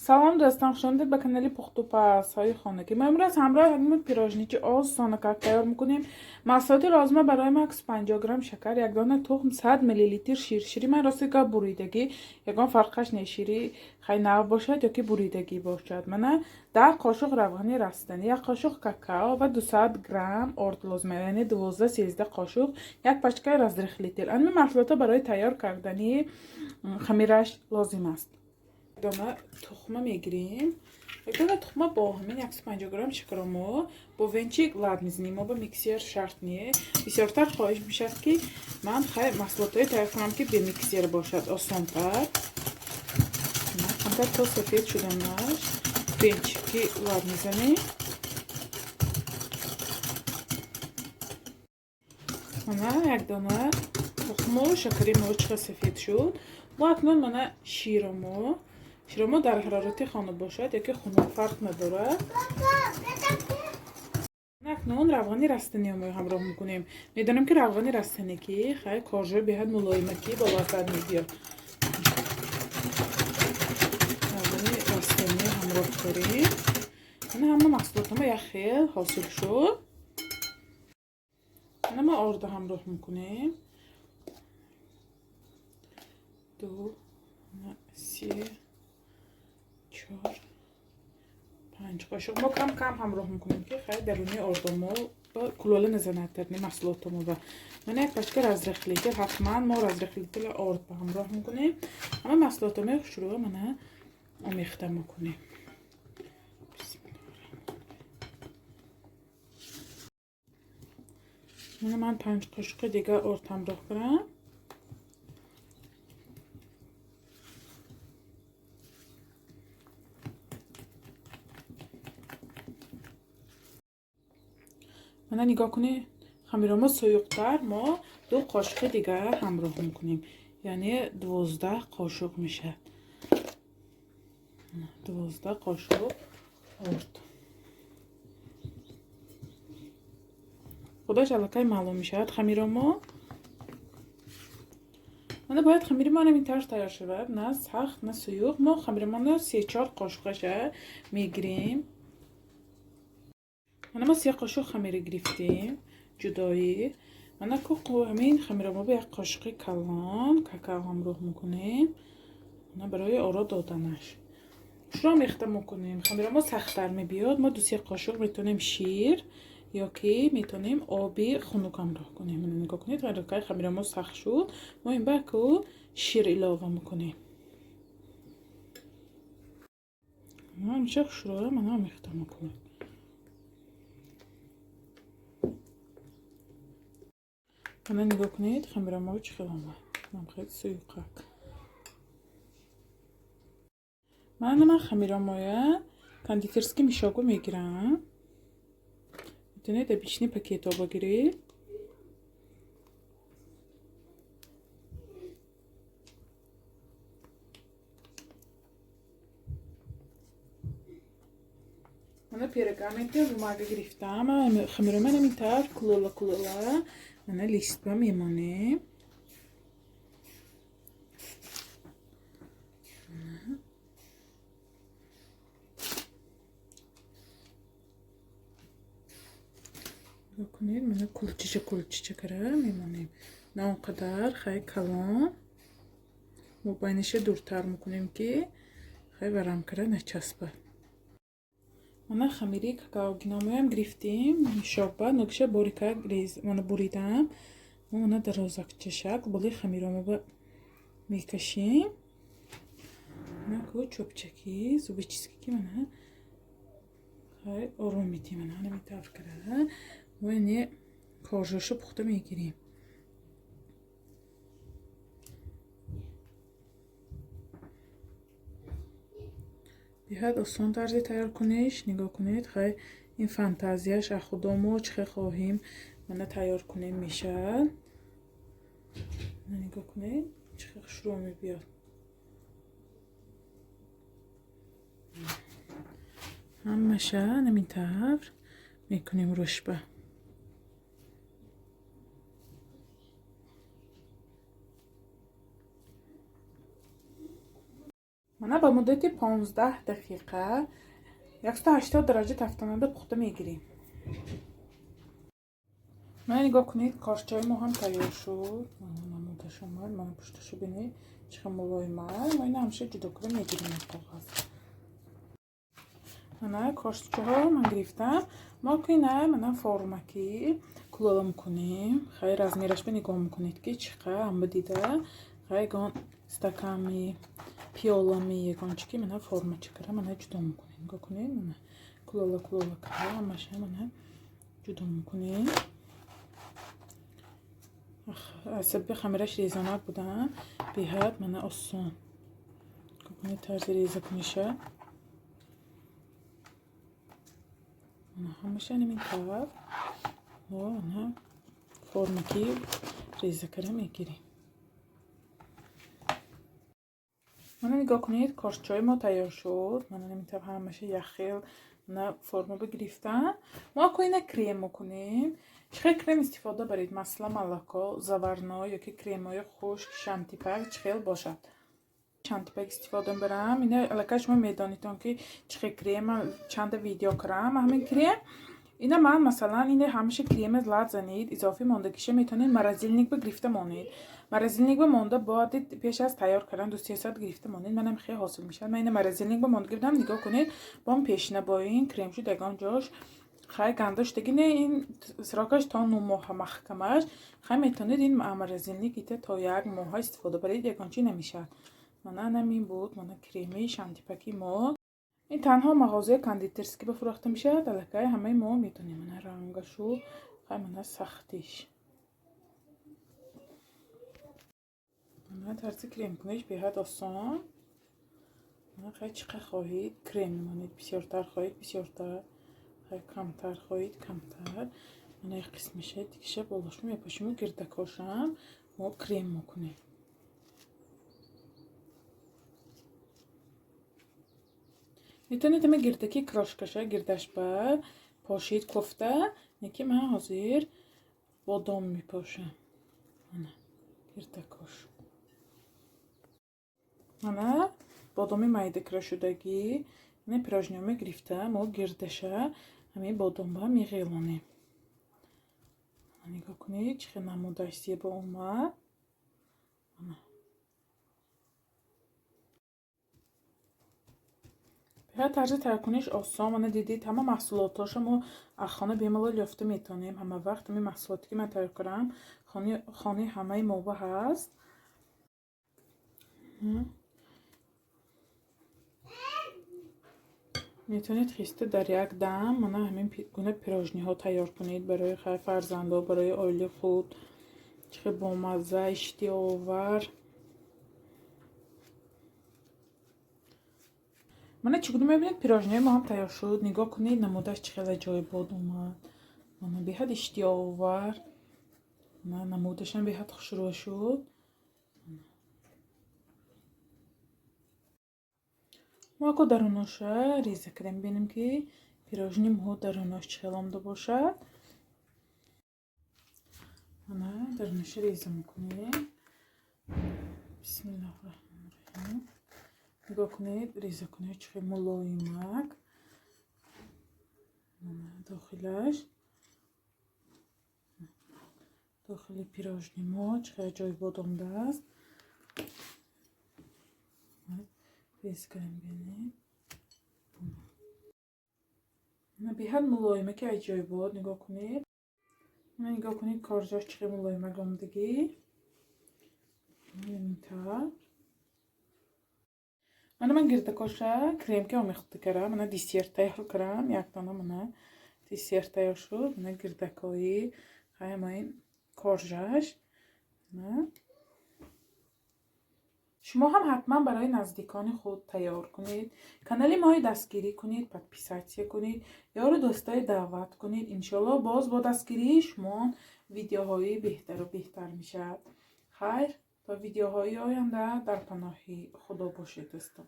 Салом дӯстон, хушомадед ба канали Пухтупазҳои хонагӣ. Мо имрӯз ҳамроҳ ҳамин пирожничи осона как тайёр мекунем. Маҳсулоти лозима барои ма 150 грамм шакар, як дона тухм, 100 миллилитр шир. Шири ман рости гап буридагӣ, ягон фарқаш не, шири хай нав бошад ёки буридагӣ бошад. Мана 10 қошуқ равғани растанӣ, як қошуқ какао ва 200 грамм орд лозима, яъне 12-13 қошуқ, як пачка разрыхлитель. Ҳамин маҳсулотҳо барои тайёр кардани хамираш лозим аст. Дона тухма мегирем. Як дона тухма бо ҳамин 150 грамм шакаро мо бо венчик лад мезанем. Мо ба миксер шарт не. Бисёртар хоҳиш мешавад, ки ман хай маҳсулотҳое тайёр кунам, ки бе миксер бошад, осонтар. Камтар то сафед шуданаш венчики лад мезанем. Мана як дона тухму шакари мо чӣ сафед шуд. Мо акнун мана широмо. Широмо дар ҳарорати хона бошад яки хунук, фарқ надорад. Акнун равғани растаниро мо ҳамроҳ мекунем. Медонем, ки равғани растанӣ ки хай коржои беҳад мулоима, ки ба лаззат мебиёд. Равғани растаниро ҳамроҳ дорем. Мана ҳама маҳсулотҳо як хел ҳосил шуд. Мана мо орда ҳамроҳ мекунем. Ду, се, чор, панҷ қошуқ. Мо кам кам ҳамроҳ мекунем, ки хай даруни ордомо кулола назанад дарни маҳсулотомо. Ба мана як пачка разрыхлитель, ҳатман мо разрыхлитель орд ба ҳамроҳ мекунем. Ҳама маҳсулотомо хушрӯ мана омехта мекунем. Мана ман панҷ қошуқи дигар орд ҳамроҳ кунам. Мана нигоҳ кунед, хамиромо суюқтар, мо ду қошуқи дигар ҳамроҳ мекунем, яъне 12 қошуқ мешавад, 12 қошуқ орд. Худаш аллакай маълум мешавад хамиромо. Мана бояд хамири мо ҳамин тавр тайёр шавад, на сахт, на суюқ. Мо хамиромоно се-чор қошуқаша мегирем. Мана мо се қошуқ хамира гирифтем ҷудоӣ. Мана ку ҳамин хамиромо ба як қошуқи калон какао ҳамроҳ мекунем, мана барои оро доданаш. Шуро омехта мекунем. Хамиромо сахттар мебиёд. Мо ду-се қошуқ метавонем шир ёки метавонем оби хунук ҳамроҳ кунем. Мана нигоҳ кунед, аллакай хамиромо сахт шуд. Мо ин ба ку шир илова мекунем. Ҳамеша хушрӯя мана омехта мекунем. Мана нигоҳ кунед, хамиромо чӣ хел омад, хеле суюқак. Мана ман хамиромоя кондитерский мешокро мегирам. Метавонед обычный пакетҳо бигиред. Мана пергаменти бумага гирифтам. Хамироман ҳамин тавр кулола кулола мана листба мемонем. Нигоҳ кунед, мана кулчича кулчича кара мемонем. На он қадар хай калон. Мо байниша дуртар мекунем, ки хай варам кара начаспад. Мана хамири какаогиномоям гирифтем, мешокба нукша борика мана буридам. Мо мана дарозакча шакл боли хамиромоба мекашем. Мана ку чӯбчаки зубочистка ки мана хай ором медиҳем. Мана ҳамин тавр кара мо яъне коржошо пухта мегирем. Беҳад осон тарзи тайёр куниш. Нигоҳ кунед, хай ин фантазияш аз худо, мо чӣ хел хоҳем мана тайёр кунем мешавад. Нигоҳ кунед, чӣ хел хушрӯ мебиёд. Ҳамаша ҳамин тавр мекунем рӯшба. Мана ба муддати 15 дақиқа 180 дараҷа тафтонада пухта мегирем. Мана нигоҳ кунед, коржчаи мо ҳам тайёр шуд. Мана намудаш омад, мана пушташу бинед, чӣ хел мулоима. Мо ина ҳамеша ҷудо карда мегирем аз коғаз. Мана коржчаҳо ман гирифтам. Мо ки ина мана формаки кулола мекунем. Хай размераш ба нигоҳ мекунед, ки чӣ қадр ҳама дида. Хай ягон стаканми, пиёлами, ягон чӣ ки мана формача кара мана ҷудо мекунем. Нигоҳ кунед, мана кулола кулола кара ҳамаша мана ҷудо мекунем. Аз сабаби хамираш резонак будан беҳад мана осон. Кунед тарзи реза куниша. Мана ҳамаша ҳамин тавр мо мана формаки реза кара мегирем. Мана нигоҳ кунед, коржчаи мо тайёр шуд. Мана ҳамин тавр ҳамаша як хел мана форма бигирифтам. Мо ако ина крем мекунем. Чӣ хел крем истифода баред? Масла, молоко, заварной ёки кремҳои хушк, шантипак чӣ хел бошад? Шантипак истифода мебарам. Ина аллакай шумо медонедтон, ки чӣ хел крем, чанда видео кардам. Ҳамин крем ина ман масалан ина ҳамеша крема лат занед, изофӣ мондагиша метавонед морозильник ба гирифта монед. Морозильник ба монда бояд пеш аз тайёр кардан 2-3 соат гирифта монед. Манам хеле ҳосил мешавад. Ман ина морозильник ба монда гирифтам, нигоҳ кунед, бом пешина бо ин крем шуд, ягон ҷош хай ганда шудаги не, ин срокаш то 9 моҳа маҳкамаш. Хай метавонед ин морозильник ита то як моҳа истифода баред, ягон чӣ намешавад. Мана ҳамин буд, мана креми шантипаки мо. Ин танҳо мағозаи кондитерский ба фурӯхта мешавад, аллакай ҳамаи мо медонем. Мана рангашу, хай мана сахтиш. Мана тарзи кремкуниш беҳад осон. Мана хай чӣ қадр хоҳед крем мемонед, бисёртар хоҳед бисёртар, хай камтар хоҳед камтар. Мана як қисмиша дигиша болошу мепошиму гирдакошам мо крем мекунем. Метавонед ҳама гирдаки крошкаша гирдаш ба пошид кофта, неки ман ҳозир бодом мепошам. Мана гирдакош. Мана бодоми майда кира шудагӣ, ина пирожниёме гирифта, мо гирдаша ҳамин бодомба меғелонем. Нигоҳ кунед, чӣ хел намудаш зебо омад. Мана. Беҳад тарзи тайёркуниш осон. Мана дидед, ҳама маҳсулотҳоша мо аз хона бемалол ёфта метавонем. Ҳама вақт ҳамин маҳсулоте ки ман тайёр кардам, хонаи ҳамаи моба ҳаст. Метавонед хиста дар як дам мана ҳамин гуна пирожниҳо тайёр кунед барои хай фарзандо, барои оилаи худ. Чӣ хел бомазза, иштиҳоовар. Мана чӣ гуна мебинед, пирожниҳои мо ҳам тайёр шуд. Нигоҳ кунед, намудаш чӣ хел аҷоибот омад. Мана беҳад иштиҳоовар. Мана намудашам беҳад хушрӯ шуд. Мо ако даруноша реза кардем, бинем ки пирожни мо дарунош чӣ хел омада бошад. Мана даруноша реза мекунем. Бисмиллоҳи раҳмони раҳим. Нигоҳ кунед, реза кунед, чӣ хел мулоимак. Мана дохилаш. Дохили пирожни мо чӣ хел аҷоибот омадааст. Рез кардем, бинед. Мана беҳад мулоима ки аҷоибот, нигоҳ кунед. Мана нигоҳ кунед, коржош чӣ хел мулоимак омадагӣ. Ин тавр. Мана ман гирдакоша кремки омехта кардам, мана десерт тайёр кардам, як дона мана десерт тайёр шуд. Мана гирдакҳои хай ҳамаин коржаш. Мана шумо ҳам ҳатман барои наздикони худ тайёр кунед. Канали мои дастгирӣ кунед, подписаться кунед, ёру дӯстои даъват кунед. Иншоалло боз бо дастгирии шумо видеоҳои беҳтару беҳтар мешавад. Хайр, то видеоҳои оянда дар паноҳи Худо бошед, дӯстон.